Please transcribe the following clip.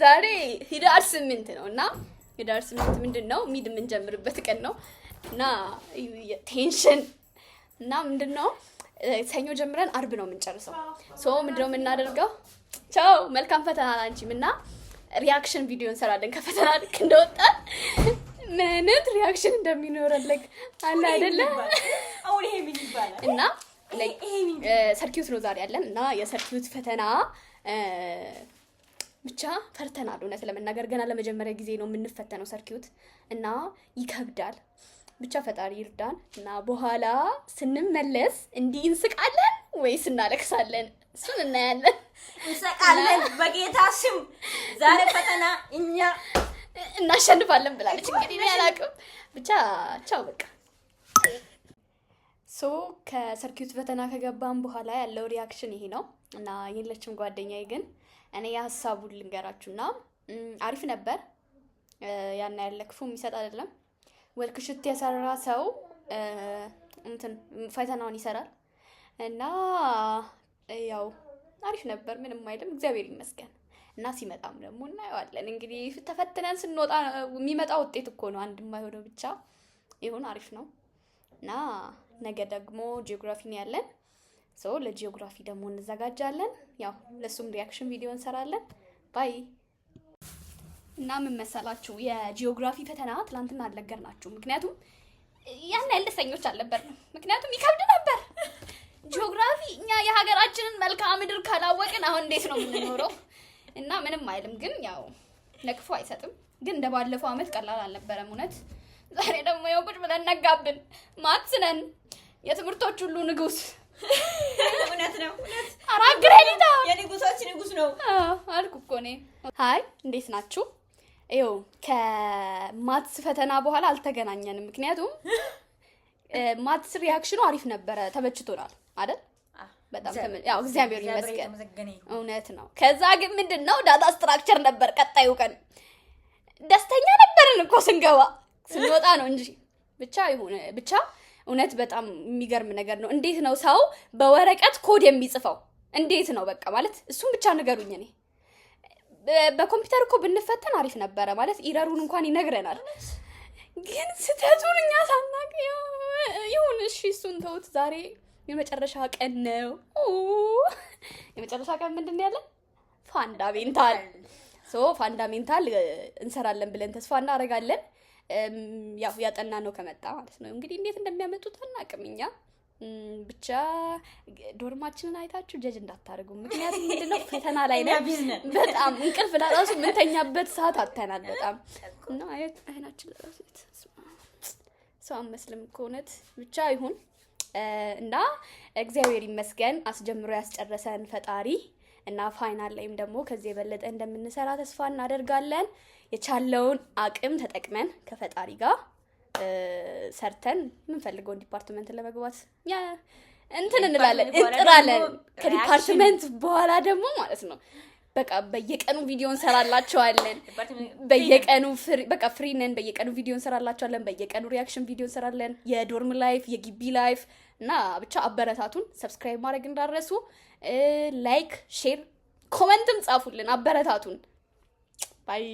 ዛሬ ህዳር 8 ነው እና ህዳር 8 ምንድን ነው? Mid የምንጀምርበት ቀን ነው እና tension እና ምንድን ነው፣ ሰኞ ጀምረን አርብ ነው የምንጨርሰው። So ምንድን ነው የምናደርገው? ቻው፣ መልካም ፈተና ላንቺም። እና reaction ቪዲዮ እንሰራለን ከፈተና ልክ እንደወጣን ምን አይነት reaction እንደሚኖረን like አለ አይደለ? አሁን ይሄ ምን ይባላል? እና circuit ነው ዛሬ ያለን እና የ circuit ፈተና ብቻ ፈርተናል። እውነት ለመናገር ገና ለመጀመሪያ ጊዜ ነው የምንፈተነው circuit እና ይከብዳል። ብቻ ፈጣሪ ይርዳን እና በኋላ ስንመለስ እንዲህ እንስቃለን ወይስ እናለቅሳለን? እሱን እናያለን። እንሰቃለን በጌታ ስም። ዛሬ ፈተና እኛ እናሸንፋለን ብላለች። እንግዲህ እኔ አላውቅም። ብቻ ቻው በቃ። So ከ circuit ፈተና ከገባን በኋላ ያለው reaction ይሄ ነው እና የለችም ጓደኛዬ፣ ግን እኔ የሀሳቡን ልንገራችሁና አሪፍ ነበር። ያን ያለ ክፉ የሚሰጥ አይደለም። Worksheet የሰራ ሰው እንትን ፈተናውን ይሰራል እና ያው አሪፍ ነበር። ምንም አይልም፣ እግዚአብሔር ይመስገን። እና ሲመጣም ደግሞ እናየዋለን። እንግዲህ ተፈትነን ስንወጣ የሚመጣ ውጤት እኮ ነው አንድ የማይሆነው፣ ብቻ ይሁን አሪፍ ነው። እና ነገ ደግሞ ጂኦግራፊ ነው ያለን። So ለ geography ደግሞ እንዘጋጃለን። ያው ለሱም reaction ቪዲዮ እንሰራለን። Bye። እና ምን መሰላችሁ፣ የጂኦግራፊ ፈተና ትላንትና አልነገርናችሁ፣ ምክንያቱም ያን ያህል ደስተኞች አልነበርንም። ምክንያቱም ይከብድ ነበር ጂኦግራፊ። እኛ የሀገራችንን መልክዓ ምድር ካላወቅን አሁን እንዴት ነው የምንኖረው? እና ምንም አይልም፣ ግን ያው ለክፉ አይሰጥም። ግን እንደ ባለፈው አመት ቀላል አልነበረም እውነት። ዛሬ ደግሞ ያው ቁጭ ብለን ነጋብን። Maths ነን፣ የትምህርቶች ሁሉ ንጉስ። እውነት ነው። እውነት። 4 credit። የንጉሶች ንጉስ ነው። አልኩ እኮ እኔ። Hi፣ እንዴት ናችሁ? ይኸው ከ maths ፈተና በኋላ አልተገናኘንም። ምክንያቱም maths reaction ኑ አሪፍ ነበረ፣ ተመችቶናል አይደል? በጣም ያው እግዚአብሔር ይመስገን። የተመሰገነ ይሁን። እውነት ነው። ከዛ ግን ምንድን ነው፣ data structure ነበር ቀጣዩ ቀን። ደስተኛ ነበርን እኮ ስንገባ፣ ስንወጣ ነው እንጂ። ብቻ ይሁን፣ ብቻ እውነት በጣም የሚገርም ነገር ነው። እንዴት ነው ሰው በወረቀት ኮድ የሚጽፈው? እንዴት ነው በቃ ማለት እሱን ብቻ ንገሩኝ። እኔ በኮምፒውተር እኮ ብንፈተን አሪፍ ነበረ፣ ማለት error ኡን እንኳን ይነግረናል። ግን ስህተቱን እኛ ሳናቅ ይሁን። እሺ እሱን ተውት። ዛሬ የመጨረሻ ቀን ነው። የመጨረሻ ቀን ምንድን ነው ያለን? Fundamental። So fundamental እንሰራለን ብለን ተስፋ እናደርጋለን። ያው ያጠና ነው ከመጣ ማለት ነው። እንግዲህ እንዴት እንደሚያመጡት አናውቅም እኛ። ብቻ dorm ኣችንን አይታችሁ judge እንዳታደርጉ። ምክንያቱም ምንድነው፣ ፈተና ላይ እኛ ነን። Busy ነን። በጣም እንቅልፍ ለራሱ የምንተኛበት ሰዓት አጥተናል። በጣም እና አየት አይናችን ለራሱ ሰው አንመስልም እኮ እውነት። ብቻ ይሁን እና እግዚአብሔር ይመስገን አስጀምሮ ያስጨረሰን ፈጣሪ እና final ላይም ደግሞ ከዚህ የበለጠ እንደምንሰራ ተስፋ እናደርጋለን። የቻለውን አቅም ተጠቅመን ከፈጣሪ ጋር ሰርተን የምንፈልገውን department ለመግባት እንትን እንላለን፣ በኋላ እንጥራለን። ደግሞ ከ department በኋላ ደግሞ ማለት ነው በቃ በየቀኑ ቪዲዮ እንሰራላቸዋለን። በየቀኑ በቃ free ነን። በየቀኑ ቪዲዮ እንሰራላቸዋለን። በየቀኑ reaction ቪዲዮ እንሰራለን። የ dorm life፣ የግቢ life እና ብቻ አበረታቱን። Subscribe ማድረግ እንዳትረሱ፣ like፣ share፣ comment ም ጻፉልን። አበረታቱን። Bye.